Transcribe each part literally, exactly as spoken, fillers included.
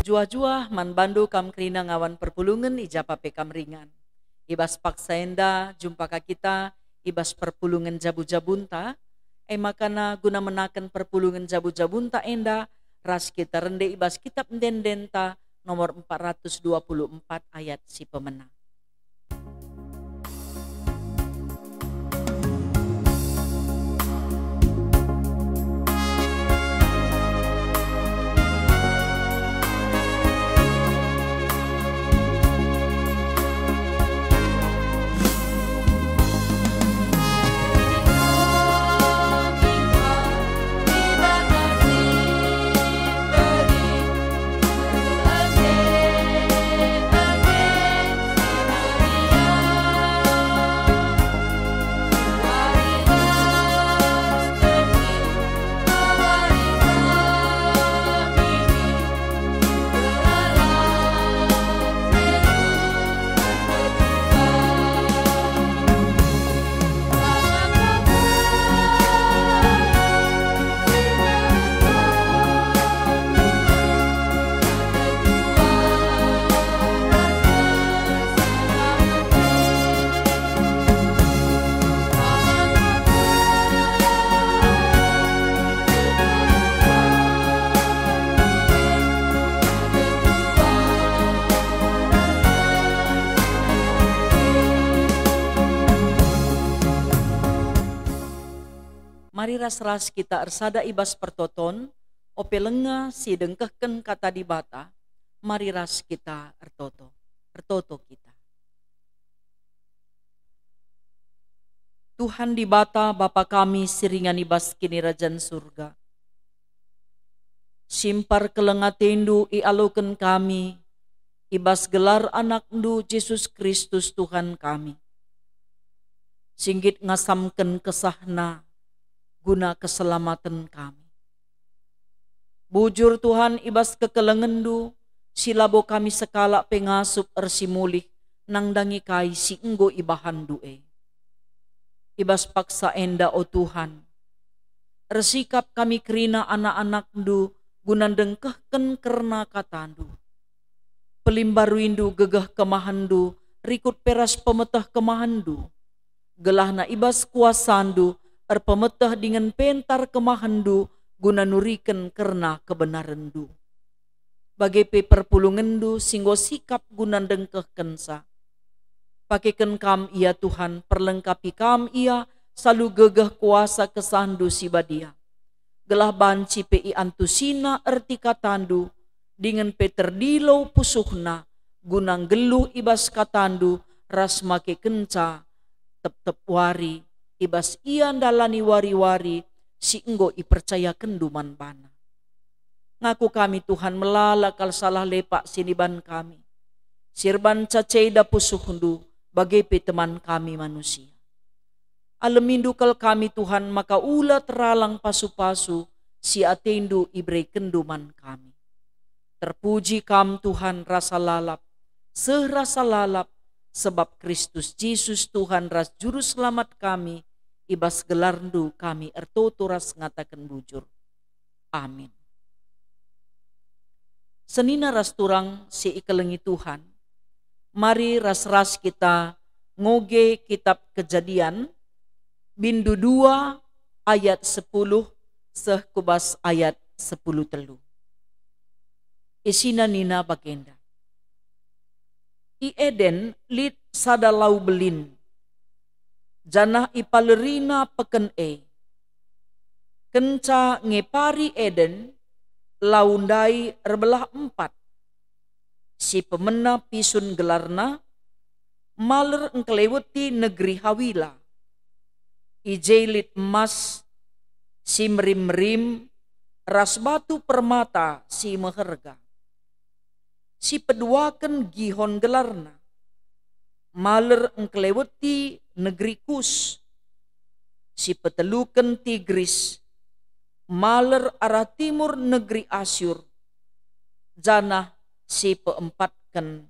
Juah-juah man bandu kam kerina ngawan perpulungen i ja pa pe kam ringan. I bas paksa enda jumpa ka kita i bas perpulungen jabu-jabunta, e maka guna menaken perpulungen jabu-jabunta enda, ras kita rende i bas Kitab Ende-endenta nomor empat ratus dua puluh empat ayat si pemena. Mari ras-ras kita ersada i bas pertoton, ope lenga si dengkehken Kata Dibata, mari ras kita ertoto. Ertoto kita. Tuhan Dibata, Bapa kami si ringan i bas Kinirajan Surga, simpar keleng ateNdu ialoken kami i bas gelar AnakNdu Jesus Kristus Tuhan kami, si nggit ngasamken kesahNa guna keselamaten kami. Bujur, Tuhan, i bas kekelengenNdu, si labo kami sekalak pe ngasup ersimulih nandangi kai si enggo ibahanNdu e. I bas paksa enda, o Tuhan, ersikap kami kerina anak-anakNdu guna ndengkehken kerna kataNdu. Pelimbaruindu gegeh kemahenNdu rikut pe ras pemeteh kemahenNdu, gelahna i bas kuasandu erpemeteh dingen pentar kemahenNdu guna nuriken kerna kebenarenndu. Bage pe perpulungenndu si enggo sikap guna ndengkehkenca. Pakeken Kam ia, Tuhan, perlengkapi Kam ia salu gegeh kuasa kesahndu si badia, gelah banci pe iantusina erti katandu, dingen pe terdilo pusuhna, guna nggeluh i bas katandu ras makekenca tep-tep wari, i bas ia ndalani wari-wari si enggo ipercayakenndu man bana. Ngaku kami, Tuhan, melala kal salah lepak si niban kami, si erban caceda pusuhndu, bage pe teman kami manusia. Alemindu kal kami, Tuhan, maka ula teralang pasu-pasu si atendu iberekenndu man kami. Terpuji Kam, Tuhan, rasa lalap, seh rasa lalap, sebab Kristus Jesus, Tuhan ras Juru Selamat kami, i bas gelarNdu kami ertoto ras ngataken bujur. Amin. Senina ras turang si ikelengi Tuhan, mari ras-ras kita ngoge Kitab Kejadian, bindu dua ayat sepuluh seh ku bas ayat sepuluh telu. Isina nina bagenda, "I Eden lit sada lau belin, janah ipalerina peken e. Kenca ngepari Eden, lau ndai erbelah empat. Si pemena pisun gelarna, maler engkeleweti negeri Hawila. I je lit emas si merim-merim ras batu permata si meherga. Si peduaken Gihon gelarna, maler engkeleweti negeri Kus. Si peteluken Tigris, maler arah timur negeri Asyur, janah si peempatken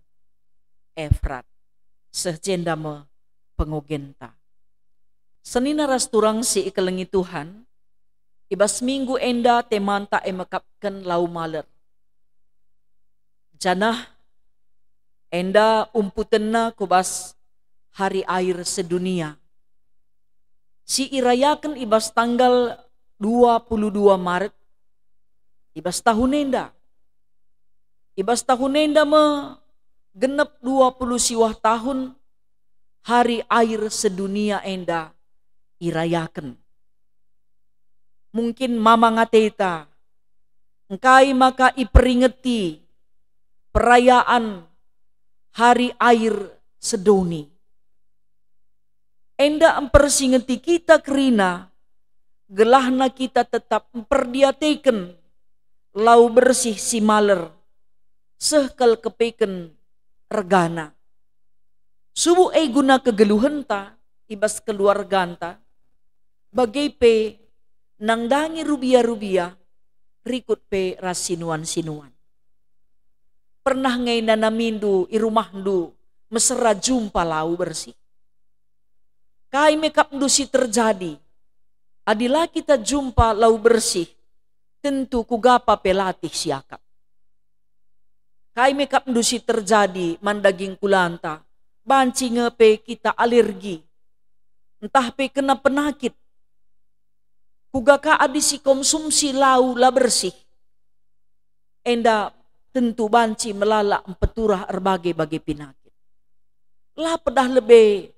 Efrat." Seh jenda me pengogenta. Senina ras turang si ikelengi Tuhan, i bas minggu enda temanta e mekapken lau maler. Janah enda umputenna ku bas Hari Air Sedunia, si irayaken i bas tanggal dua puluh dua Maret i bas tahun enda. I bas tahun enda me genep dua puluh siwah tahun Hari Air Sedunia enda irayaken. Mungkin mamang ateta, engkai maka iperingeti perayaan Hari Air Sedoni? Enda mpersingeti kita kerina, gelahna kita tetap mperdiateken lau bersih si maler, seh kal kepeken ergana. Subuk e guna kegeluhenta i bas keluarganta, bage pe nandangi rubia-rubia, rikut pe ras sinuan-sinuan. Pernah nge nanamindu i rumahndu mesera jumpa lau bersih? Kai me kapndu si terjadi adi la kita jumpa lau bersih? Tentu kuga pa pe latih siakap. Kai me kapndu si terjadi man daging kulanta? Banci nge pe kita alergi, ntah pe kena penakit. Kuga ka adi sikonsumsi lau la bersih? Enda tentu banci melala mpeturah erbage-bage pinakit. La pedah lebe,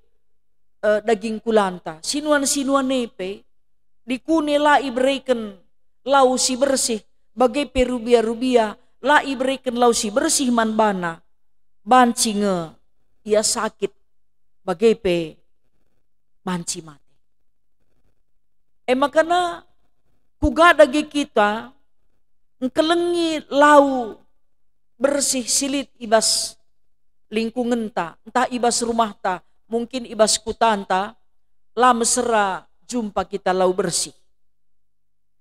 eh, daging kulanta, sinuan-sinuan e pe, dikune la ibereken lau si bersih, bage pe rubia-rubia la ibereken lau si bersih man bana, banci nge ia sakit, bage pe banci mate. E makana, kuga dage kita engkelengi lau bersih si lit i bas lingkungenta, ntah i bas rumahta, mungkin i bas kutanta, la mesera jumpa kita lau bersih.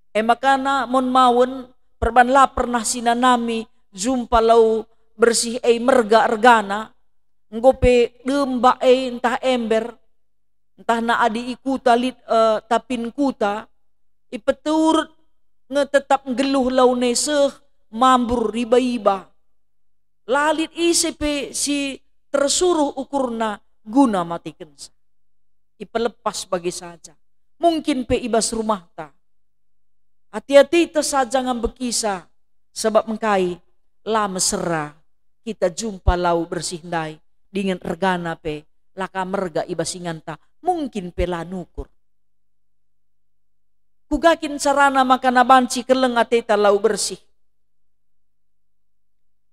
E makana mon mawen perban la pernah sinanami jumpa lau bersih e merga ergana, enggo pe dembak e ntah ember, ntahna adi i kuta lit, eh, tapin kuta, ipeturut nge tetap nggeluh laune seh mambur riba-iba. La lit ise pe si tersuruh ukurna guna matekensa. Ipelepas bage saja. Mungkin pe i bas rumahta. Ati-atita saja ngambekisa, sabap engkai la mesera kita jumpa lau bersih ndai, dingen ergana pe la ka merga i bas inganta, mungkin pe la nukur. Kuga kin carana maka nabanci keleng ateta lau bersih?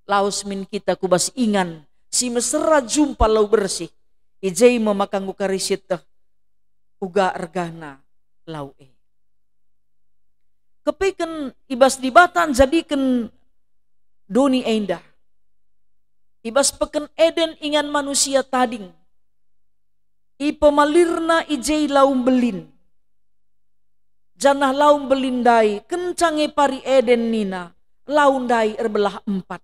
Lawes min kita ku bas ingan si mesera jumpa lau bersih, i je me maka enggo kari sieteh uga ergana lau e. Kepeken i bas Dibata njadiken doni enda. I bas peken Eden ingan manusia tading, ipemalirna i je lau mbelin. Janah lau mbelin ndai kenca nge pari Eden nina, lau ndai erbelah empat.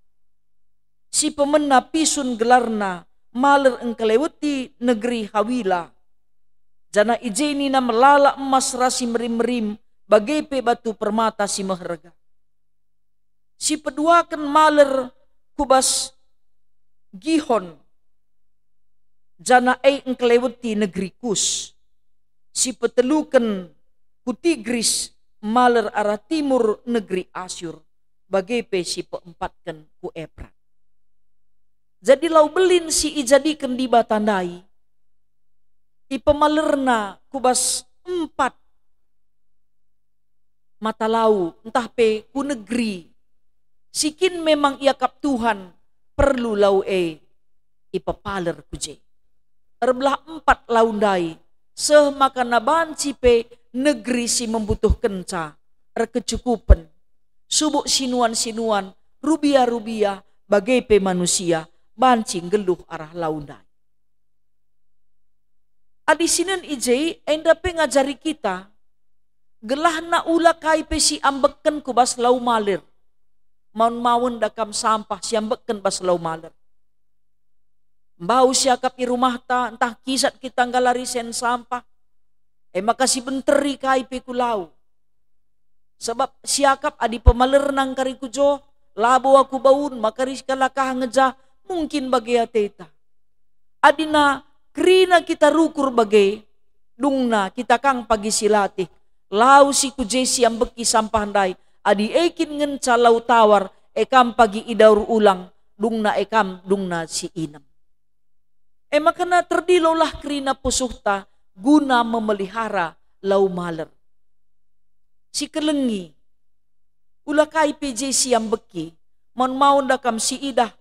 Si pemena pisun gelarna, maler engkeleweti negeri Hawila. Janah i je nina melala emas ras si merim-merim, bage pe batu permata si meherga. Si peduaken maler ku bas Gihon, janah e engkeleweti negeri Kus. Si peteluken ku Tigris, maler arah timur negeri Asyur, bage pe si peempatken ku Eprat. Jadi lau belin si ijadiken Dibata ndai, ipemalerna ku bas empat mata lau, ntah pe ku negeri si kin memang iakap Tuhan perlu lau e ipepaler ku je. Erbelah empat lau ndai, seh maka nabanci pe negeri si membutuhkenca erkecukupen, subuk sinuan-sinuan, rubia-rubia, bage pe manusia banci nggeluh arah lau ndai. Adi sinen i je, enda pe ngajari kita, gelahna ula kai pe si ambekken ku bas lau maler. Maun-maun da kam sampah si ambekken bas lau maler. Mbau siakap i rumahta, ntah kisat kita nggalari sen sampah, e maka sibenteri kai pe ku lau. Sabap siakap adi pemalerna ngkari ku joh, labo aku baun, maka riska lakah ngejah, mungkin bage ateta. Adina kerina kita rukur bage, dungna kita kang pagi si latih, lau si ku je si ambeki sampah ndai, adi e kin ngenca lau tawar, e kam pagi idaur ulang, dungna e kam dungna si inem. E maka na terdilolah kerina pusuhta guna memelihara lau maler. Sikelengi, ula kai pe je si ambeki, maun-maun da kam si idah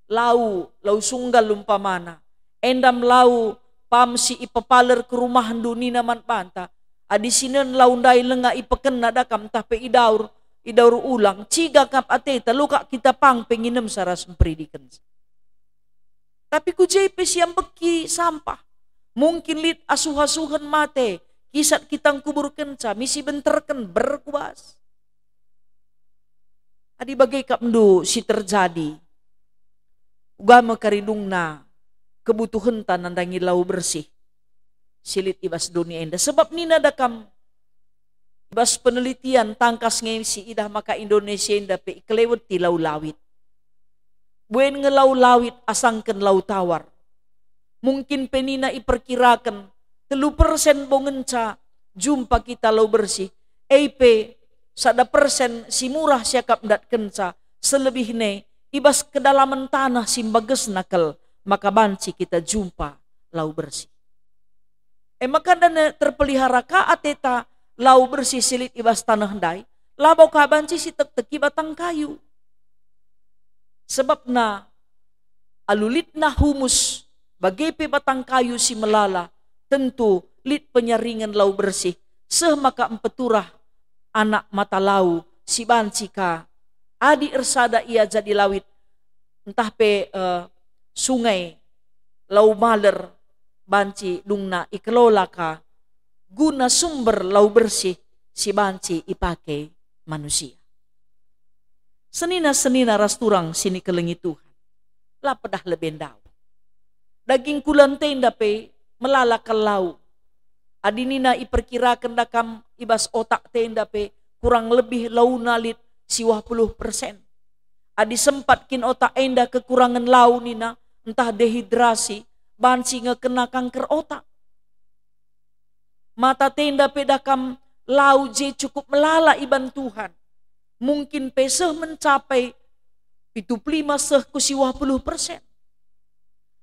lau, lau sunggal umpamana, endam lau pam si ipepaler ke rumahndu nina man banta, adi sinen lau ndai lenga ipekenna da kam ntah pe idaur, idaur ulang, ciga kap ateta, lokak kita pang pe nginemsa ras mperidikensa. Tapi ku je pe si ambeki sampah. Mungkin lit asuh-asuhen mate, kisat kita ngkuburkenca, misi benterken, ber ku bas. Adi bage kap ndu si terjadi, uga me kari dungna kebutuhenta nandangi lau bersih si lit i bas doni enda. Sebab nina da kam, i bas penelitian tangkas nge si idah maka Indonesia enda pe ikeleweti lau lawit. Buen nge lau lawit asangken lau tawar. Mungkin pe nina iperkiraken telu persen bo ngenca jumpa kita lau bersih, e pe sada persen si murah siakap ndatkenca, selebihna i bas kedalamen taneh si mbagesna kal maka banci kita jumpa lau bersih. E maka ndana terpelihara ka ateta lau bersih si lit i bas taneh ndai, labo ka banci si tekteki batang kayu. Sebabna alu litna humus, bage pe batang kayu si melala, tentu lit penyaringen lau bersih, seh maka mpeturah anak mata lau si banci ka adi ersada ia jadi lawit, ntah pe, eh, sungai, lau maler, banci dungna ikelola ka guna sumber lau bersih si banci ipake manusia. Senina-senina ras turang si nikelengi Tuhan, la pedah lebe ndauh. Daging kula ntenda pe melala kal lau. Adi nina iperkiraken da kam i bas otak tenda pe kurang lebih launa lit siwah puluh persen. Adi sempat kin otak enda kekurangen lau nina, ntah dehidrasi, banci nge kena kanker otak. Mata tenda pe da kam lau je cukup melala iban Tuhan. Mungkin pe seh mencapai pitu puluh lima seh ku siwah puluh persen.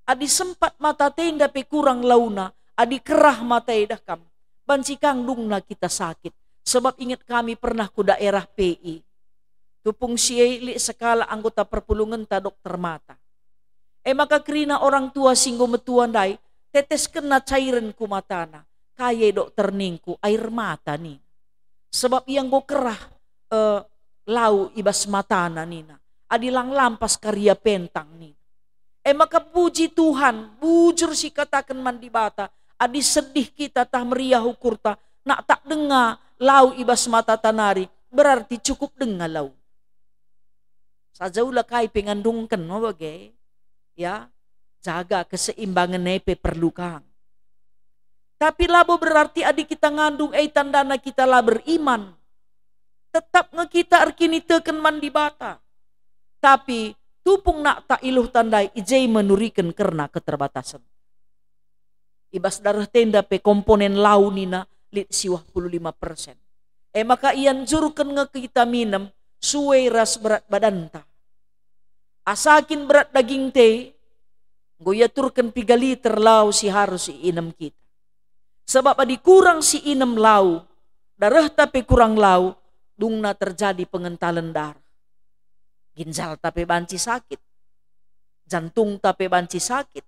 Adi sempat mata tenda pe kurang launa, adi kerah mata e da kam, banci kang dungna kita sakit. Sebab inget kami pernah ku daerah P I. Tupung si e lit sekalak anggota perpulungenta dokter mata. E maka kerina orang tua si enggo metua ndai, teteskenna cairen ku matana. Kai e dokter ningku, air mata nina. Sebab ia enggo kerah, eh, lau i bas matana nina. Adi lang lampas kari ia pentang nina. E maka puji Tuhan, bujur sikataken man Dibata, adi sedih kita tah meriah ukurta, nak tak denga lau i bas matata nari, berarti cukup denga lau. Saja ula kai pe ngandungken, me bage. Ya, jaga keseimbangen e pe perlu kang. Tapi labo berarti adi kita ngandung e tandana kita la beriman. Tetap nge kita erkiniteken man Dibata. Tapi tupung nak tak iluh tandai i je menuriken kerna keterbatasen. I bas dareh tenda pe komponen lau nina lit siwah puluh lima persen. E maka ianjurken nge kita minem sue ras berat badanta. Asa kin berat daging te, enggo iaturken piga liter lau si harus iinem kita. Sebab adi kurang si inem lau, darehta pe kurang lau, dungna terjadi pengentalen dareh. Ginjalta pe banci sakit, jantungta pe banci sakit,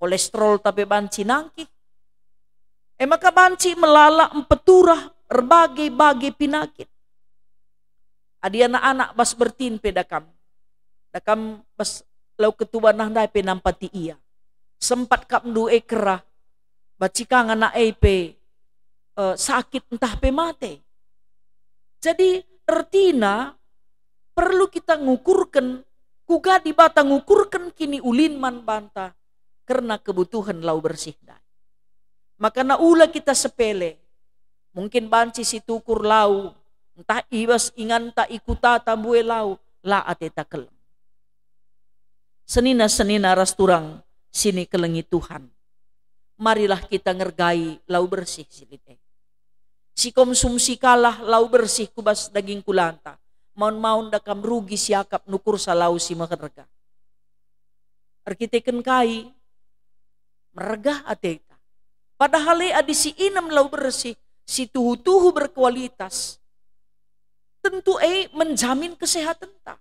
kolesterolta pe banci nangkih. E maka banci melala mpeturah erbage-bage pinakit. Adi anak-anak bas bertin pe da kam, da kam bas lau ketuban nah ndai pe nampati ia. Sempat kap ndu e kerah, banci kang anak e pe, eh, sakit ntah pe mate. Jadi ertina perlu kita ngukurken kuga Dibata ngukurken kiniulin man banta kerna kebutuhen lau bersih ndai. Maka na ula kita sepele, mungkin banci si tukur lau, ntah i bas inganta i kutata mbue lau, la ateta keleng. Senina-senina ras turang si nikelengi Tuhan, marilah kita ngergai lau bersih si lit e. Sikonsumsi kalah lau bersih ku bas daging kulanta, maun-maun da kam rugi siakap nukursa lau si meherga. Erkiteken kai? Mergah ateta. Padahal e adi si inem lau bersih, si tuhu-tuhu berkualitas, tentu e menjamin kesehatenta,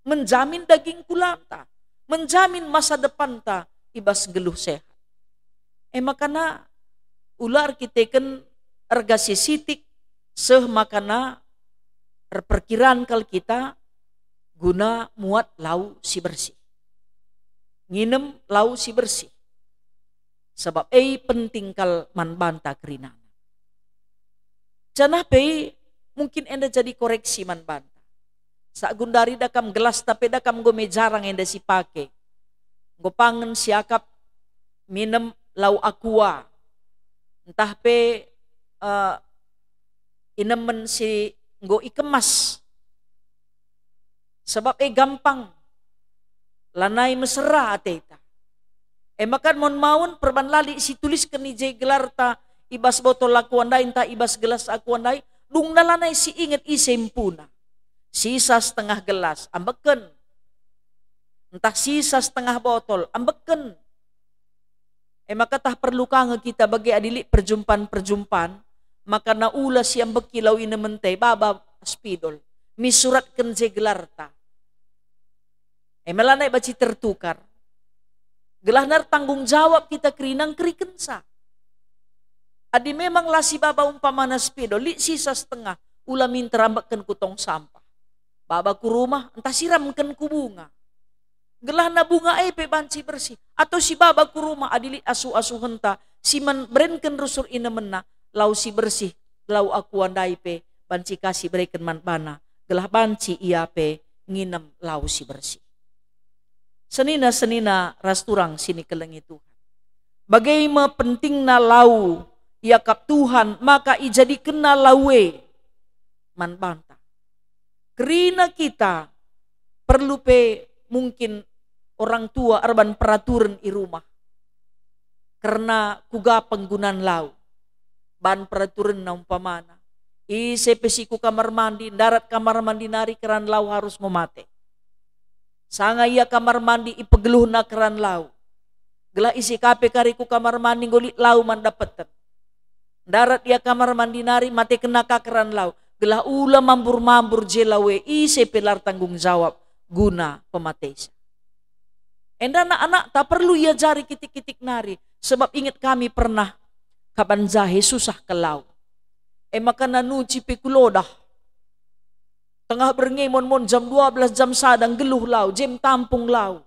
menjamin daging kulanta, menjamin masa depanta i bas nggeluh sehat. E makana ula erkiteken erga si sitik, seh makana erperkiran kal kita guna muat lau si bersih, nginem lau si bersih, sabap e penting kal man banta kerinana. Janah pe mungkin enda jadi koreksi man banta. Sa gundari da kam gelas, tapi da kam enggo me jarang enda si pake. Enggo pangen siakap minem lau aqua, ntah pe, eh, inemen si enggo ikemas. Sebab e gampang, lanai mesera ateta. E maka maun-maun perban la lit si tulisken i je gelarta i bas botol aqua ndai ntah i bas gelas aqua ndai, dungna lanai si inget ise empuna. Sisa setengah gelas, ambeken. Ntah sisa setengah botol, ambeken. E maka tah perlu ka nge kita bage adi lit perjumpan-perjumpan, maka na ula si ambeki lau inemen te, baba spidol, misuratken je gelarta. E me lanai banci tertukar. Gelahna ertanggung jawab kita kerina ngkerikenca. Adi memang la si baba umpamana spidol, lit sisa setengah, ula minter ambeken ku tong sampah. Baba ku rumah, ntah siramken ku bunga. Gelahna bunga e pe banci bersih. Atau si baba ku rumah adi lit asuh-asuhenta, si man berenken rusur inemenna, lau si bersih, lau aqua ndai pe banci ka si bereken man bana, gelah banci ia pe nginem lau si bersih. Senina-senina ras turang si nikelengi Tuhan. Bage me pentingna lau iakap Tuhan, maka ijadikenna lau e man banta. Kerina kita perlu pe mungkin orang tua erban peraturen i rumah kerna kuga penggunan lau. Ban peraturenna umpamana, ise pe si ku kamar mandi, ndarat kamar mandi nari keran lau harus ngo mate. Sanga ia kamar mandi ipegeluhna keran lau. Gelah ise ka pe kari ku kamar mandi enggo lit lau man dapeten. Ndarat ia kamar mandi nari, matekenna ka keran lau. Gelah ula mambur-mambur je lau e, ise pe la ertanggung jawab guna pematesa. Enda anak-anakta perlu iajari kitik-kitik nari, sebab inget kami pernah kaban jahe susah kal lau. E maka nanuci pe kulodah. Tengah berngi mon-mon jam dua belas, jam sada nggeluh lau, jem tampung lau.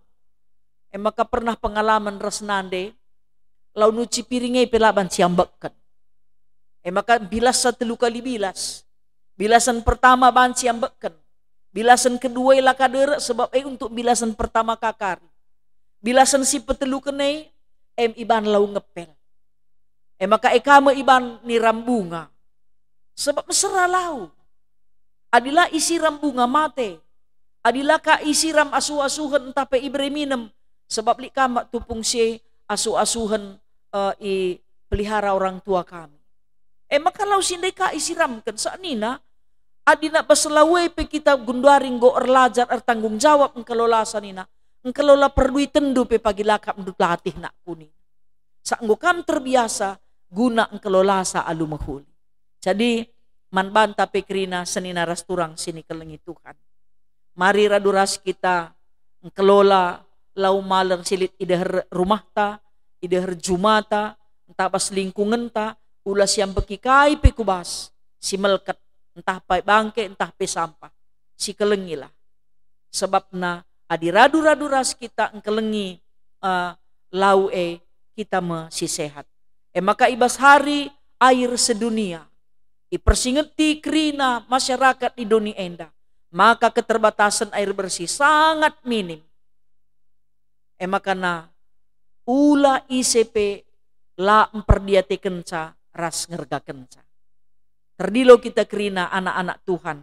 E maka pernah pengalaman ras nande, lau nuci piring e pe la banci ambekken. E maka bilas sa telu kali bilas. Bilasen pertama banci ambekken. Bilasen kedua e la ka derek sebab e untuk bilasen pertama ka kari. Bilasen si peteluken e, em iban lau ngepel. E maka e ka me iban niram bunga. Sebab mesera lau. Adi la isiram bunga mate. Adi la ka isiram asuh-asuhen ntah pe ibere minem. Sebab lit ka me tupung si asuh-asuhen, eh, ipelihara orang tua kami. E maka lau si ndai ka isiramken, sa nina, adi nak bas lau e pe kita genduari enggo erlajar ertanggung jawab engkelola sa nina, engkelola perduitenndu pe pagi la kap ndut latih nakku nina. Sa enggo kam terbiasa guna engkelolasa alu mehuli. Jadi, man banta pe kerina senina ras turang si nikelengi Tuhan. Mari radu ras kita engkelola lau maler si lit i deher rumahta, i deher jumata, ntah bas lingkungenta, ula si ambeki kai pe ku bas, si melket, ntah pe bangke, ntah pe sampah. Sikelengilah. Sebabna adi radu-radu ras kita engkelengi, eh, lau e, kita me si sehat. E maka i bas hari air sedunia, ipersingeti kerina masyarakat di doni enda, maka keterbatasen air bersih sangat minim. E maka na ula ise pe la mperdiatekenca ras ngergakenca. Terdilo kita kerina anak-anak Tuhan,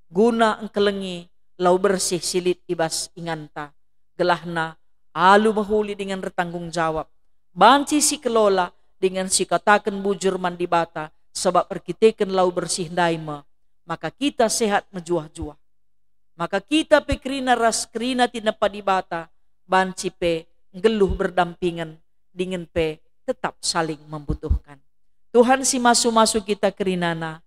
guna engkelengi lau bersih si lit i bas inganta, gelahna alu mehuli dingen ertanggung jawab, banci sikelola dingen sikataken bujur man Dibata, sabap erkiteken lau bersih ndai me maka kita sehat mejuah-juah. Maka kita pe kerina ras kerina tinepa Dibata banci pe nggeluh berdampingen dingen pe tetap saling membutuhkan. Tuhan si masu-masu kita kerinana,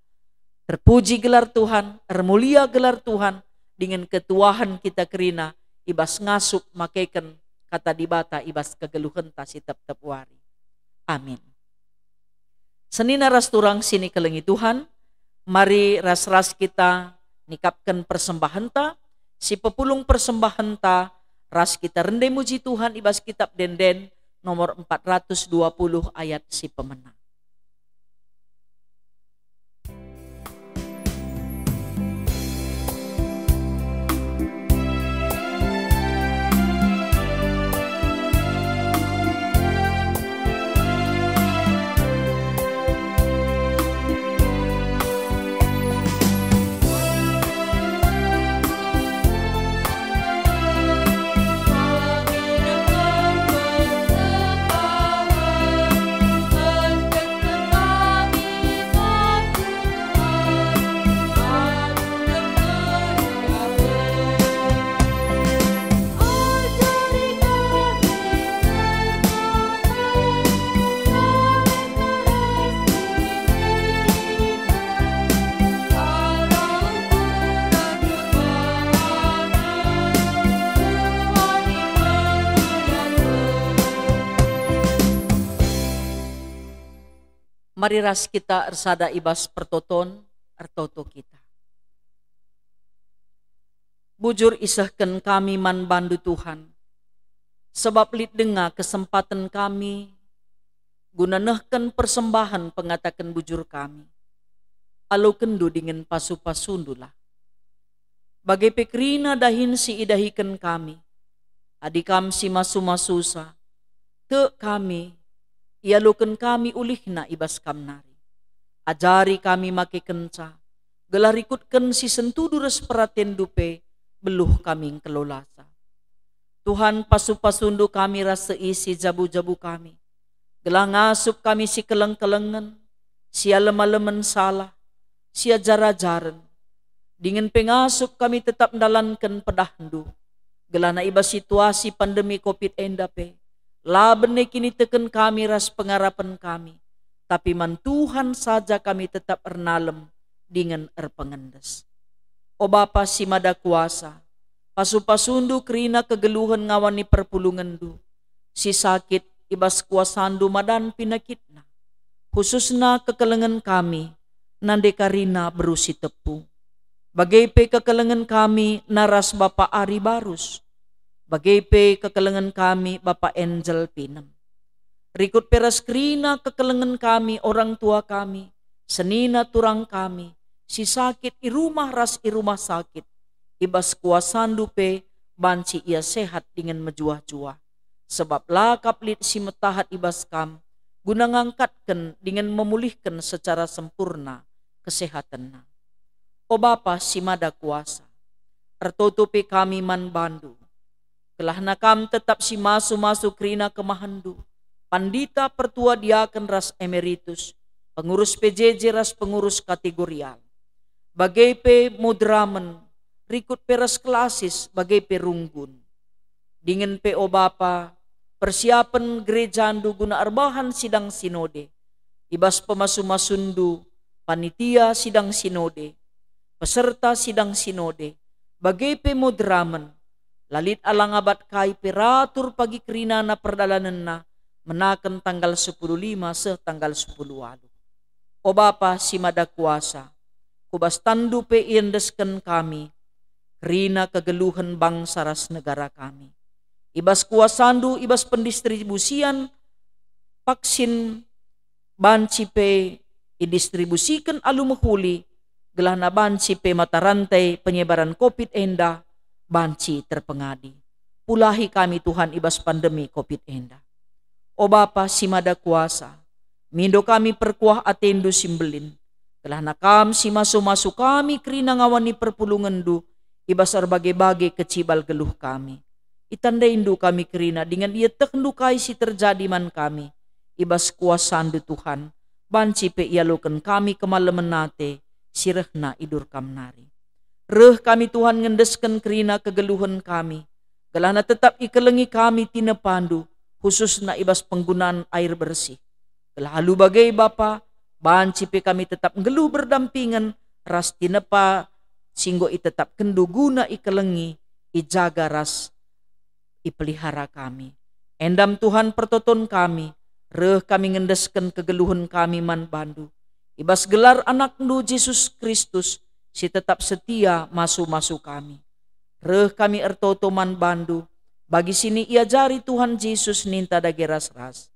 terpuji gelar Tuhan, ermulia gelar Tuhan, dingen ketuahen kita kerina i bas ngasup makeken Kata Dibata i bas kegeluhenta si tep-tep wari. Amin. Senina ras turang si nikelengi Tuhan, mari ras-ras kita nikapken persembahenta, si pepulung persembahenta, ras kita rende muji Tuhan i bas Kitab Ende-enden nomor empat ratus dua puluh ayat si pemena. Mari ras kita ersada i bas pertoton, ertoto kita. Bujur isehken kami man bandu Tuhan, sabap lit denga kesempaten kami guna nehken persembahen pengataken bujur kami. Alokenndu dingen pasu-pasundulah. Bage pe kerina dahin si idahiken kami. Adi kam si masu-masusa, tek kami, ialoken kami ulihna i bas kam nari. Ajari kami makekenca, gelah rikutken si sentudu ras peratendu pe beluh kami ngkelolasa. Tuhan, pasu-pasundu kami ras seisi jabu-jabu kami, gelah ngasup kami si keleng-kelengen, si alem-alemen salah, si ajar-ajaren, dingen pe ngasup kami tetap ndalanken pedahndu, gelahna i bas situasi pandemi covid enda pe, la bene kiniteken kami ras pengarapen kami, tapi man Tuhan saja kami tetap ernalem dingen erpengendes. O Bapa si Mada Kuasa, pasu-pasundu kerina kegeluhen ngawani perpulungenndu, si sakit i bas kuasandu madan pinakitna, khususna kekelengen kami, nande karina beru si tepu. Bage pe kekelengen kami naras Bapa Ari Barus, bage pe kekelengen kami Bapa Angel Pinem. Rikut pe ras kerina kekelengen kami orang tua kami, senina turang kami, si sakit i rumah ras i rumah sakit, i bas kuasandu pe banci ia sehat dingen mejuah-juah. Sebab la kap lit si metahat i bas kam, guna ngangkatken dingen memulihken secara sempurna kesehatenna. O Bapa si Mada Kuasa, ertoto pe kami man bandu. Kelahna kam tetap si masu-masu kerina kemahenndu, pandita, pertua, diaken ras emeritus, pengurus P J J ras pengurus kategorial, bage pe moderamen, rikut pe ras klasis, bage pe runggun. Dingen pe, o Bapa, persiapen gerejandu guna erbahan sidang sinode, i bas pemasu-masundu, panitia sidang sinode, peserta sidang sinode, bage pe moderamen, la lit alang abat kai pe ratur pagi kerinana perdalanenna menaken tanggal sepuluh lima seh tanggal sepuluh waluh. O Bapa si Mada Kuasa, ku bas tanNdu pe iendesken kami, kerina kegeluhen bangsa ras negara kami. I bas kuasaNdu, i bas pendistribusian vaksin, banci pe idistribusiken alu mehuli, gelahna banci pe mata rantai penyebaran covid enda banci terpengadi. Pulahi kami, Tuhan, i bas pandemi covid enda. O Bapa si Mada Kuasa, mindo kami perkuah ateNdu si mbelin, gelahna Kam si masu-masu kami kerina ngawani perpulungenNdu, i bas erbage-bage kecibal geluh kami. ItandainNdu kami kerina dingen ietehndu kai si terjadi man kami. I bas kuasaNdu Tuhan, banci pe ialoken kami kemalemen ate si rehna idur Kam nari. Reh kami Tuhan ngendesken kerina kegeluhen kami, gelahna tetap ikelengi kami tinepaNdu, khususna i bas penggunan air bersih. Gelah alu bage Bapa, banci pe kami tetap nggeluh berdampingen ras tinepa si enggo itetapkenNdu guna ikelengi, ijaga ras ipelihara kami. Endam Tuhan pertoton kami, reh kami ngendesken kegeluhen kami man bandu. I bas gelar AnakNdu Jesus Kristus, si tetap setia masu-masu kami. Reh kami ertoto man bandu, bagi si niajari Tuhan Jesus ninta dage ras-ras.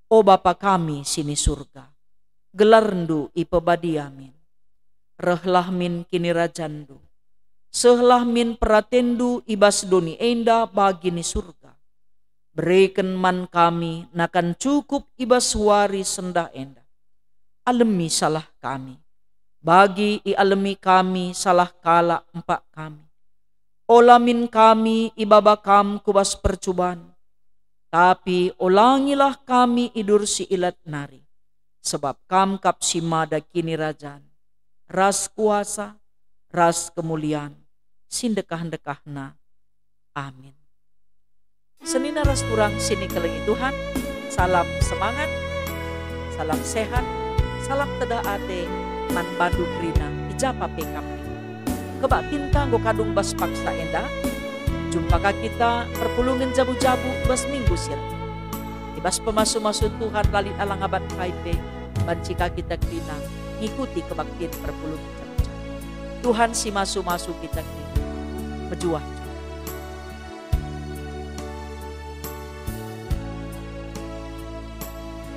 O Bapa kami si ni Surga, gelarNdu ipebadia min. Rehlah min kinirajanNdu. Sehlah min peratenNdu i bas doni enda bagi ni Surga. Bereken man kami nakan cukup i bas wari sendah enda. Alemi salah kami, bagi ialemi kami salah kalak empak kami. Ola min kami ibaba Kam ku bas percuban, tapi olangilah kami idur si ilat nari, sebab Kam kap si mada kinirajan, ras kuasa, ras kemulian, si ndekah-ndekahna. Amin. Senina ras turang si nikelengi Tuhan, salam semangat, salam sehat, salam tedah ate man bandu kerina i ja pe kam. Kebaktinta enggo kadung bas paksa enda, jumpa ka kita perpulungen jabu-jabu bas minggu si reh. I bas pemasu-masu Tuhan la lit alang abat kai pe, banci ka kita kerina ngikuti kebaktin perpulungen jabu-jabu. Tuhan si masu-masu kita kerina. Mejuah.